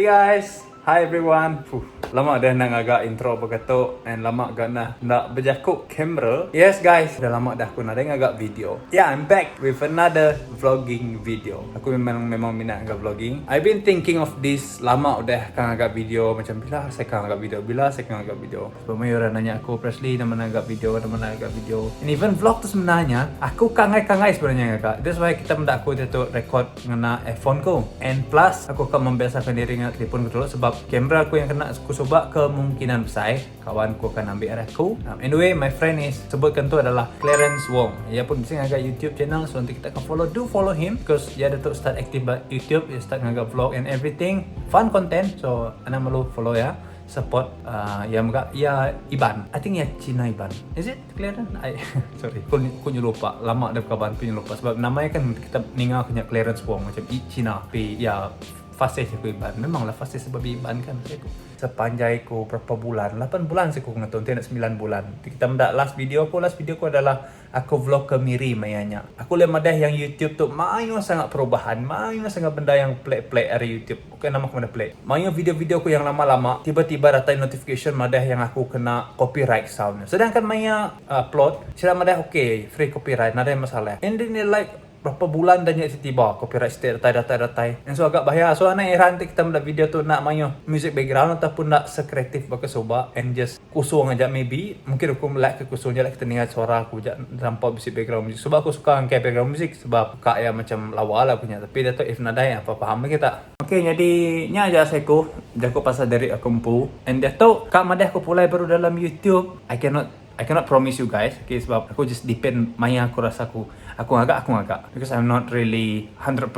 Hey guys! Hi everyone! Fuh, lama dah enda ngaga intro baka tu and lama ga nah enda bejaku kamera. Yes guys, dah lama dah aku nadai ngaga video. Yeah, I'm back with another vlogging video. Aku memang memang minat ngaga vlogging. I've been thinking of this lama udah ka ngaga video macam bila saya ka ngaga video, bila saya ka ngaga video. Sebab mayuh orang nanya aku, Presley nama ngaga video, nama ngaga video. And even vlog tu sebenarnya, aku kangai-kangai sebenarnya ngaga. That's why kita meda aku diatu record ngena iPhone ku. And plus aku ka membiasakan diri ngena telefon ku dulu sebab kamera aku yang kena ku suba kemungkinan besai kawan ku akan ambil ari aku. Anyway my friend is sebutkan tu adalah Clarence Wong. Iya pun bisi ngaga YouTube channel so nanti kita akan follow do follow him because iya diatu start aktif ba YouTube, iya start ngaga vlog and everything fun content so anang malu follow iya. Support iya mega iya Iban. I think iya Cina Iban. Is it Clarence? I sorry ku ku nyu lupa lama deh bekaban ku nyu lupa sebab nama iya kan kita ninga ku nya Clarence Wong macam i Cina tapi iya fasih jaku Iban. Memang lah fasih sebab Iban kan asai ku. Sepanjai ku berapa bulan lapan bulan asai ku ngetu enti enda semilan bulan. Ti kita meda last video ku last video ku adalah Aku vlog ke Miri maya nya. Aku ulih madah yang YouTube tu mayuh sangat perubahan, mayuh sangat benda yang pelik-pelik ari YouTube. Bukai nama aku madah pelik. Mayuh video-video aku yang lama-lama tiba-tiba datai notification madah yang aku kena copyright sound. Sedangkan maya upload, sida madah ok, free copyright, nadai masalah. And then like berapa bulan dah nya tiba copyright strike datai datai datai. And so agak bahaya. So anang heran ti kita meda video tu enda mayuh music background ataupun enda sekreatif baka suba and just kusung aja maybe mungkin aku like ke kusung ja lah kita ninga suara aku ja tanpa bisi background music sebab aku suka engkai background music sebab ka iya macam lawa lah aku nya tapi diatu if nadai apa faham lagi ta. Ok nyadi nya aja asai ku jaku pasal diri aku empu and diatu ka madah aku pulai baru dalam youtube I cannot I cannot promise you guys okay sebab aku just depend maya aku rasa aku aku ngaga aku ngaga because I'm not really 100%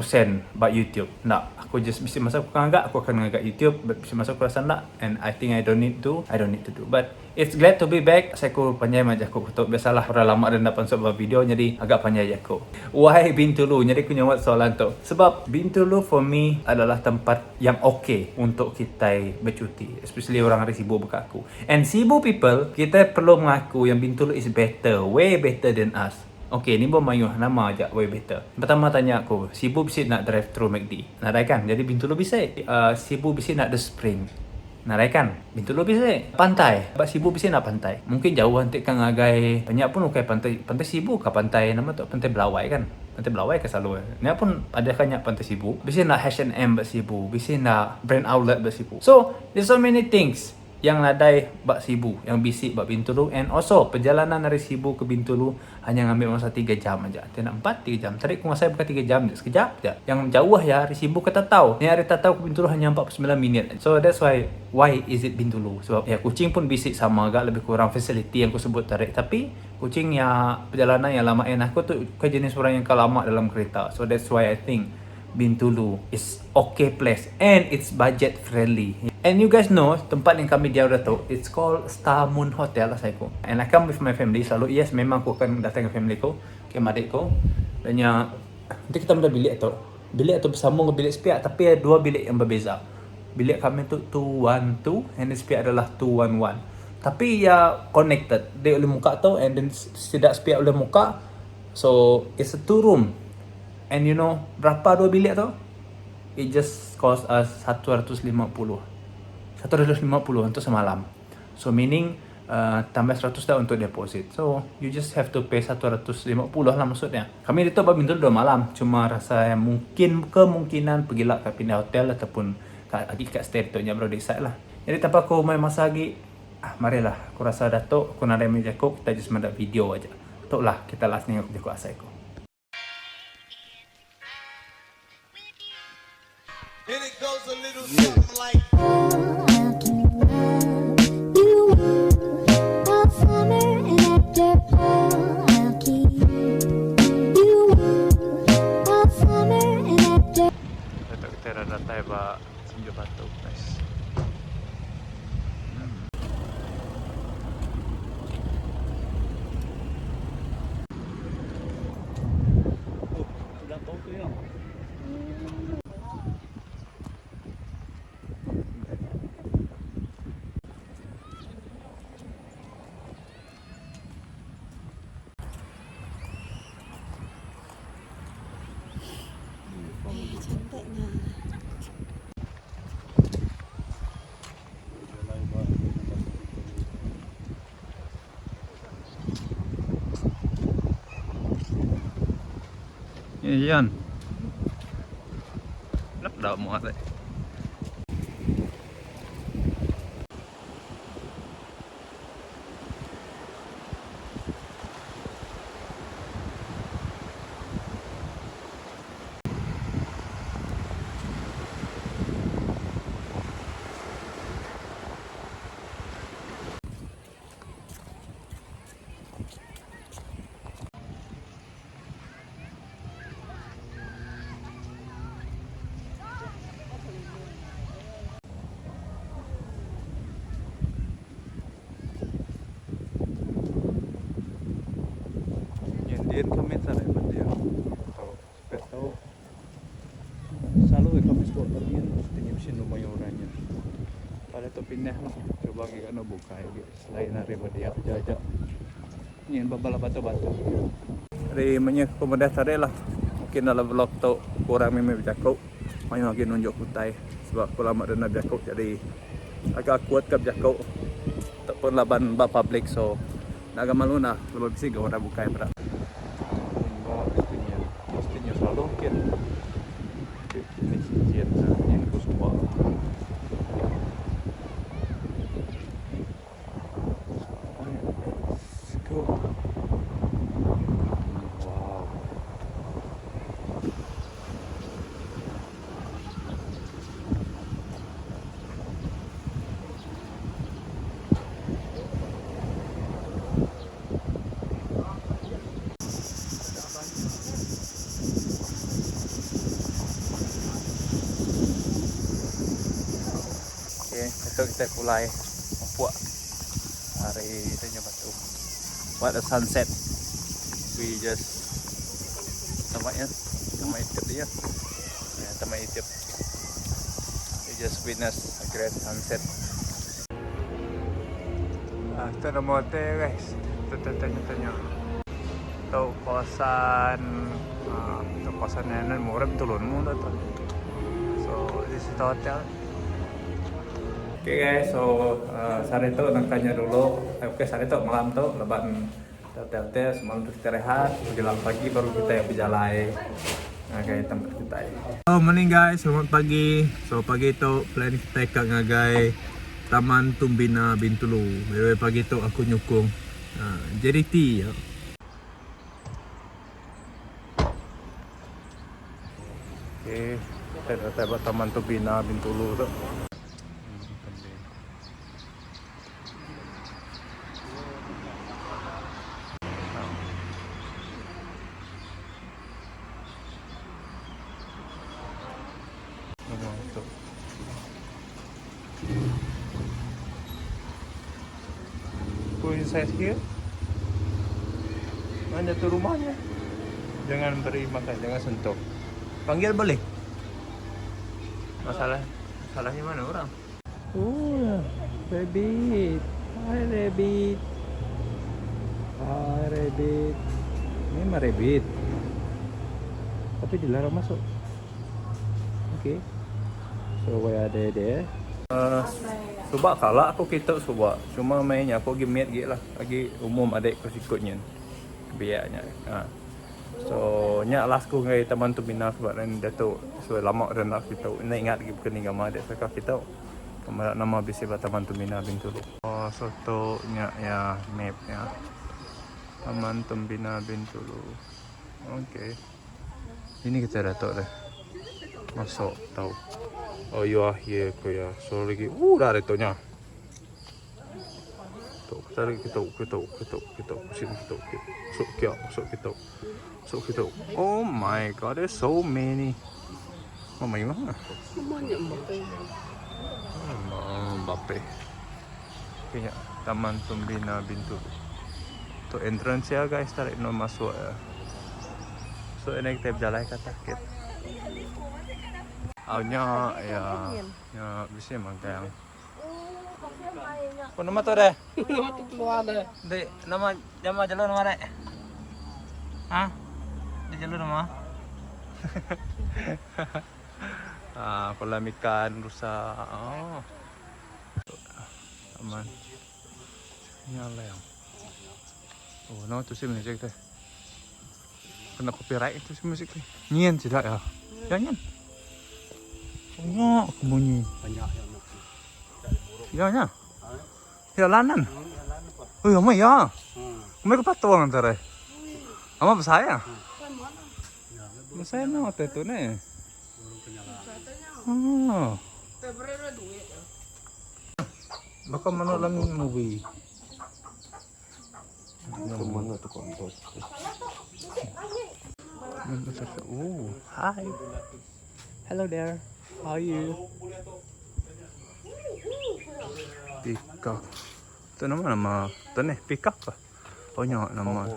ba YouTube enda aku just bisi masa aku ngaga aku akan ngaga YouTube but bisi masa aku rasa enda and I think I don't need to I don't need to do but it's glad to be back asai aku panjai mah jaku ku tu biasalah orang lama enda pansut ba video nyadi agak panjai jaku why Bintulu nyadi aku nyawat soalan tu sebab Bintulu for me adalah tempat yang okay untuk kitai becuti especially orang ari Sibu baka aku And Sibu people, kitai perlu mengaku yang Bintulu is better, way better than us. Ok, ni ba mayuh nama aja way better. Pertama tanya aku, Sibu bisi nak drive thru McD? Nadai kan? Jadi Bintulu bisi. Uh, Sibu bisi nak The Spring? Nadai kan? Bintulu bisi. Pantai, ba Sibu bisi nak pantai. Mungkin jauh enti ka ngagai nya pun ukai pantai, pantai Sibu ka pantai nama tu, pantai Belawai kan? Pantai Belawai ka selalu. Nya pun ada ka nya pantai Sibu. Bisi nak H&M ba Sibu, bisi nak brand outlet ba Sibu. So, there's so many things. Yang nadai ba Sibu, yang bisi ba Bintulu and also perjalanan ari Sibu ke Bintulu hanya ngambi masa tiga jam aja. Ti enda empat, tiga jam. Tadi ku ngasai bukan tiga jam ja, sekejap ja. Yang jauh iya ari Sibu ke Tatau. Ni ari Tatau ke Bintulu hanya 49 minit. So that's why why is it Bintulu? Sebab ya Kuching pun bisi sama ga lebih kurang facility yang ku sebut tadi tapi Kuching ya perjalanan yang lama and aku tu bukan jenis orang yang ka lama dalam kereta. So that's why I think Bintulu is okay place and it's budget friendly. And you guys know tempat yang kami diau dah tu it's called Star Moon Hotel lah saya ku. And I come with my family selalu yes memang aku akan datang dengan family ku, ke adik ku. Dan nya nanti kita meda bilik tu. Bilik tu bersambung ke bilik sepiak tapi ada dua bilik yang berbeza. Bilik kami tu 212 and then sepiak adalah 211. Tapi ya connected. Dia boleh muka tu and then sida sepiak boleh muka. So it's a two room. And you know berapa dua bilik tu? It just cost us 150. 150 untuk semalam. So meaning uh, tambah 100 dah untuk deposit. So you just have to pay 150 lah maksudnya. Kami itu badminton dua malam. Cuma rasa yang mungkin kemungkinan pergi lah ke pindah hotel ataupun kat, lagi kat stay tu nya baru decide lah. Jadi tanpa aku main masa lagi, ah marilah aku rasa datuk aku nak main jakuk kita just mendak video aja. Tok lah kita last ni aku jakuk asai aku. Datuk kita dah datai ba Singgah Batu guys. Eh, cantiknya. Ian. Nak dah muat eh. Nyen din kami tarai ba dia. Tu sepet tu. Selalu kami sebut ba din mesti bisi anu mayuh orang nyen. Paling tu pindah lah. Cuba ngiga anu bukai agi selain ari ba dia aja aja. Nyin ba bala batu-batu. Ari menyeh ku madah tadi lah. Mungkin dalam vlog tu kurang mimit bejaku. Mayuh agi nunjuk utai sebab ku lama deka bejaku jadi agak awkward ka bejaku. Ataupun laban ba public so enda ga malu nah laban bisi ga orang bukai peda. Ba mesti nyin, mesti nyin selalu mungkin. Nyin nyin ku suba. Let's go. Wow. Okay, esok kita pulai mupuk hari tu batu. What a sunset. We just sama ya, sama itip dia. Ya, sama itip. We just witness a great sunset. Ah, tu nama hotel guys. Tu tanya-tanya. Tu kawasan ah, tu kawasan yang murah betul mu tu. So this is the hotel. Okay guys, so uh, sehari tu nak tanya dulu. Eh, okay, sehari tu malam tu leban hotel-hotel semalam tu kita rehat, menjelang pagi baru kita yang berjalan ngagai tempat kita. Oh, morning guys, selamat pagi. So pagi tu plan kita kat ngagai Taman Tumbina Bintulu. By the way, pagi tu aku nyukung uh, JDT. Ya. Okay, kita datang buat Taman Tumbina Bintulu tu. Nama tu. Who inside here? Mana tu rumahnya? Jangan beri makan, jangan sentuh. Panggil boleh? Masalah salahnya mana orang? Oh, rabbit. Hi rabbit. Hi rabbit. Ini mah rabbit. Tapi dilarang masuk. Okay. So why are they there? Subak kalah aku kita subak. Cuma mainnya aku pergi mate gik lah. Lagi umum adik aku sikutnya. Biaknya. Ha. So nyak last aku ngai Taman Tumbina sebab dan Datuk. So lama dah nak kita. Nak ingat lagi bukan ni gambar adik saya kita. Gambar nama bisi ba Taman Tumbina Bintulu. Oh, so tu nyak ya map ya. Taman Tumbina Bintulu. Okay. Ini kita Datuk dah. Masuk tahu. Oh you are here kuya. So lagi dah ada nya. Tu kita lagi kita kita kita kita sini kita masuk kita masuk kita masuk kita. Oh my god, there's so many. Oh my god. Semuanya Mbappe. Oh, Mbappe. Kayaknya Taman Tumbina Bintulu. Tu entrance ya guys, tarik no masuk ya. So ini kita berjalan ke sakit. Oh nya ya. Ya bisa makan. Kau nama tu deh? Nama tu keluar dah. Dek, nama nama jalur nama dek? Ha? Di jalur nama? Ah, kolam ikan rusa. Oh. Aman. Nyala yang. Oh, no tu sih cek deh. Kena copyright itu si musik ni. Nyin sida ya. Ya nyin. Banyak ke bunyi. Banyak ya nak. Ya nya. Ya lanan. Ui, amai ya. Amai ke patung antara. Amai besar ya. Besar no te tu ne. Oh. Baka manuk dalam movie. Mana tu kontot. Oh, hi. Hello there. How are you? Peacock. Tu nama nama tu ni peacock ke? Oh nya nama.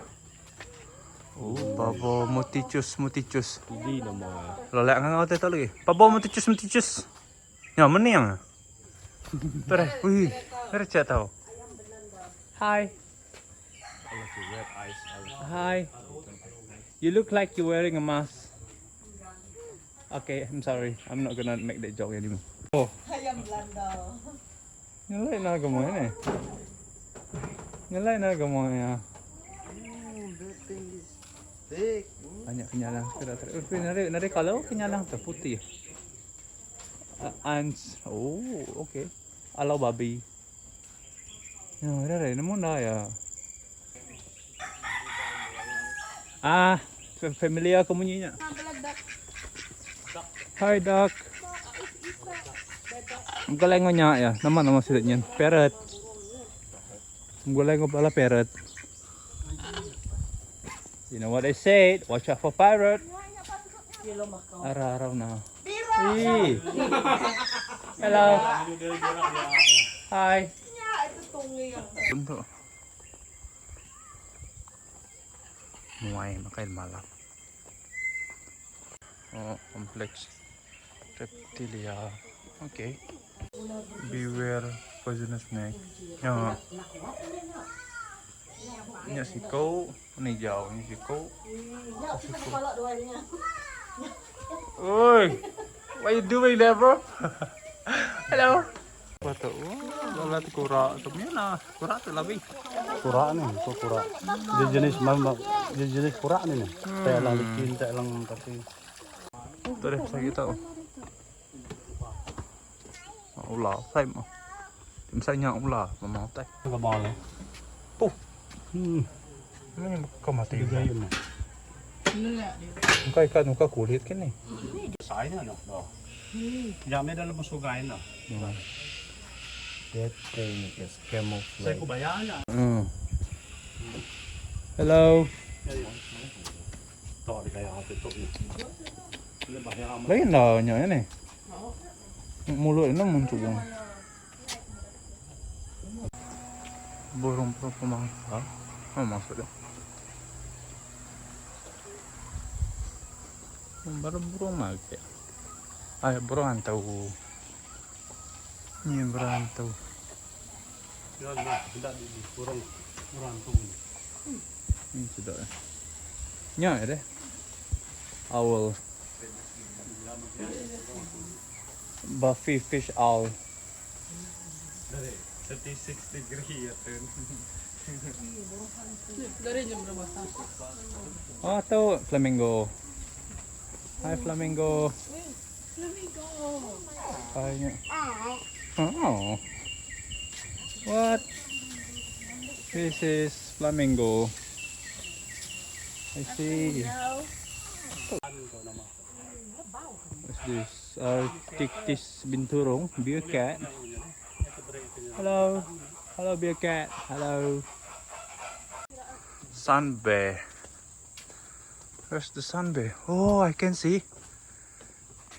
Oh, Pabo muticus muticus. Ini nama. Lolek ngau tu lagi. Pabo muticus muticus. Ya meniang. Tere, wih, tere cak tau. Hi. Hi. You look like you're wearing a mask. Okay, I'm sorry. I'm not gonna make that joke anymore. Oh. Ayam Belanda. Nyelai nak kamu ni. Nyelai nak kamu ya. Banyak kenyalang sekarang. Eh, nari, nari kalau kenyalang tu putih. Ants. Oh, okay. Alau babi. Ya, ada ada nemu dah ya. Ah, familiar aku bunyinya. Hi duck. Galai ngonya ya. Nama nama sidaknya. Parrot. Gulai ngobala parrot. You know what they said? Watch out for pirate. Araw-araw na. Hey. Hello. Hi. Untuk. Muai makan malam. Oh, kompleks reptilia. Okay. Beware poisonous snake. Ya. Ini si kau, ni jauh ni si kau. Oi, what you doing there, bro? Hello. Apa tu? Oh, lah tu kurak tu ni lah. Kurak tu lebih. Kurak ni, tu kurak. Dia jenis mama, dia jenis kurak ni ni. Tak lang licin, tak lang tapi. Tu deh, saya tahu. Ular, saya mau. Misalnya ular, mama tak. Ke bawah. Oh. Ini kau mati. Tiga yun. Muka ikan, muka kulit kan ni. Saya ni no. Jamnya dalam sungai no. That thing is camouflage. Saya ku bayarnya. Hello. Tak dibayar apa tu ni. Dia bayar amat. Lain lah nyonya ni. Mulut ni muncul. Burung burung pemangsa. Apa maksud dia? Baru burung lagi. Ay, burung hantu. Ni burung hantu. Ya, nah, tidak di burung burung tu ni. Ni sudah. Nya deh. Owl. Buffy fish owl. 36 degree ya tu. Dari jam berapa? Oh, tu flamingo. Hi flamingo. Flamingo. Hi. Oh. What? This is flamingo. I see. What's this? Arctictis binturong, beer cat. Hello. Hello beer cat. Hello. Sun bear. Where's the sun bear? Oh, I can see.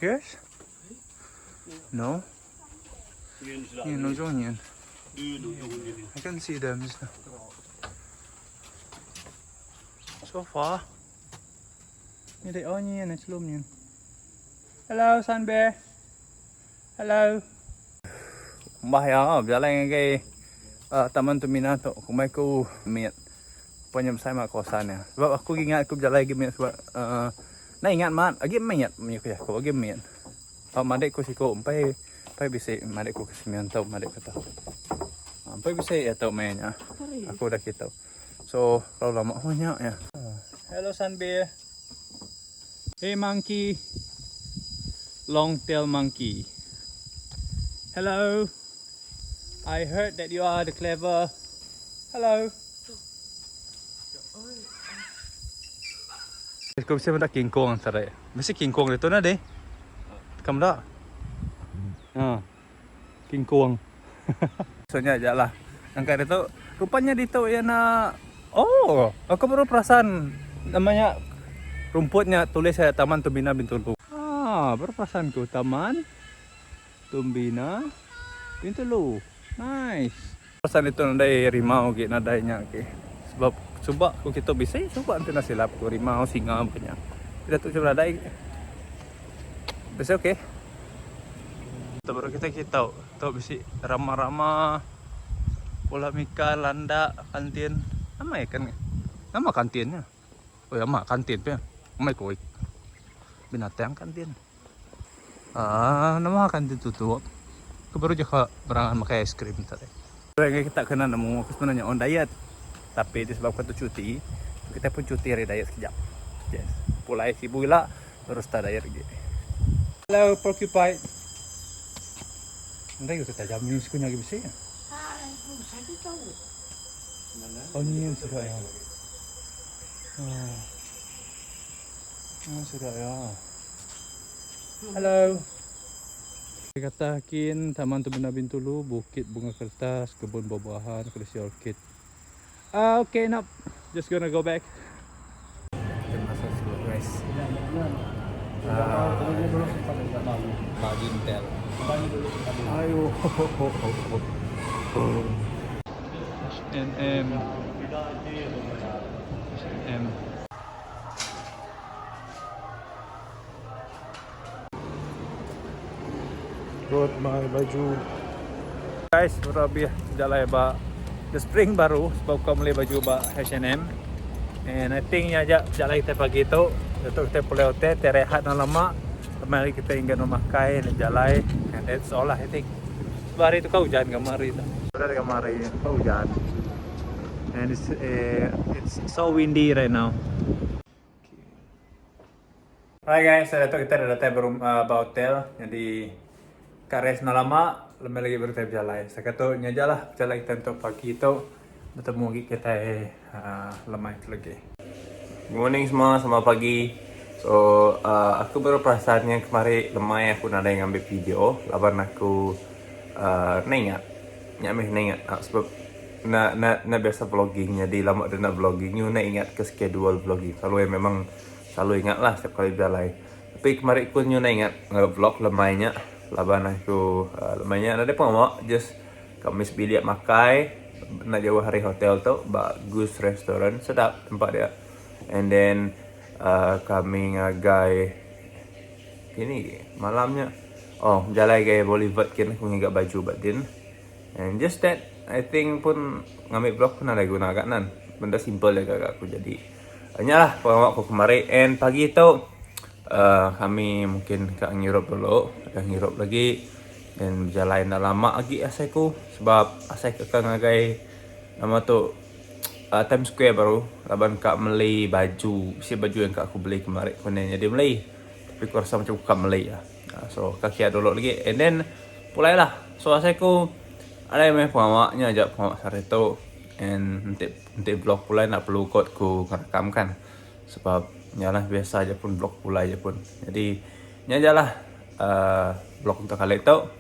Here's? No. Yeah, no, John. I can see them. So far. Ni they onion, it's lumion. Hello, sun bear. Hello. Bahaya berjalan ke Taman Tumina tu. Aku mai ku miat penyem saya mak kawasan ya. Sebab aku ingat aku berjalan lagi miat sebab nak ingat mat, lagi miat mi aku aku lagi miat. Pak madek ku siko empai empai bisa madek ku kesemian tau madek kata. Empai bisa ya tau mainnya. Aku dah kita. So kalau lama banyak ya. Hello sun bear. Hey monkey. Long tail monkey. Hello. I heard that you are the clever. Hello. Aku bisa meda King Kong tadi. Mesti King Kong ditu nah deh. Ka meda. Ha. King Kong. So nya aja lah. Angka ditu rupanya ditu iya na oh aku baru perasan nama nya rumput nya tulis iya Taman Tumbina Bintulu. Ah baru perasan ku Taman Tumbina Bintulu. Nice. Perasan ditu nadai rimau agi nadai nya agi sebab suba ku kitu bisi suba enti enda silap ku rimau singa baka nya. Diatu cuma nadai agi. Bisi ok. Tu baru kita kitu. Tu bisi rama-rama kolam ikan landak kantin. Nama ikan nama kantin nya. Oi ama kantin pia. Amai ko binatang kantin. Aaa nama kantin tu tu. Aku baru jaka berangan makai ice cream tadi. Ngagai kita kena nemu aku sebenarnya on diet. Tapi disebabkan tu cuti, kita pun cuti hari diet sekejap. Yes. Pulai sibu ila baru start diet lagi. Hello porcupine. Ndai utai tajam ni siku nya agi bisi. Oh ni sida ya. Oh sida ya. Hello. Kata kin Taman Tebena Bintulu, Bukit Bunga Kertas, Kebun Buah-buahan, Koleksi Orkid. Ah, okay, nope. Just gonna go back. Kita masuk dulu guys. Ah, Bagintel. Ayo. H&M. H&M. Got my baju. Guys, baru habis jalai ba The Spring baru sebab kau meli baju ba H&M. And I think nya aja jalai kita pagi tu. Lepas kita pulai hotel, kita rehat enda lama. Lemai hari kita hingga nu makai dan jalai. And that's all lah I think. Sebab hari tu kau hujan gambar hari tu. Sudah gambar hari kau hujan. And it's eh, it's so windy right now. Alright guys, so diatu kita dah datai ba rumah ba hotel nyadi ka rest enda lama lebih lagi baru kitai bejalai. Setakat tu nya aja lah pejalai kitai untuk pagi tu betemu agi kitai uhh lemai tu lagi. Good morning semua, selamat pagi. So uhh aku baru perasan yang kemari lemai aku nadai ngambi video laban aku uhh enda ingat. Nya meh enda ingat sebab enda enda biasa vlogging nyadi lama deh enda vlogging nyu enda ingat ke schedule vlogging selalu iya memang Selalu ingat lah setiap kali bejalai. Tapi kemari ku nyu enda ingat ngaga vlog lemai nya laban aku lemai nya nadai pengawa just kami sebilik makai enda jauh ari hotel tu ba Goose Restaurant sedap tempat dia and then uhh kami ngagai kini malam nya oh bejalai gai Boulevard kin aku ngiga baju ba din and just that I think pun ngambi vlog pun nadai guna ga nan benda simple aja gaga aku jadi. Nya lah pengawa ku kemari and pagi tu uhh kami mungkin ka ngirup dulu udah ngirup lagi then bejalai enda lama agi asai ku sebab asai ku ka ngagai nama tu uhh Times Square baru laban ka meli baju bisi baju yang ka aku beli kemari ku enda nyadi meli tapi ku rasa macam ku ka meli ah so ka kiya dulu lagi and then pulai lah so asai ku alai meh pengawa nya aja pengawa sehari tu and enti Enti vlog pulai enda perlu kot ku ngerekam kan sebab nya lah biasa aja pun vlog pulai aja pun. Jadi nya aja lah uhh vlog untuk kali tu.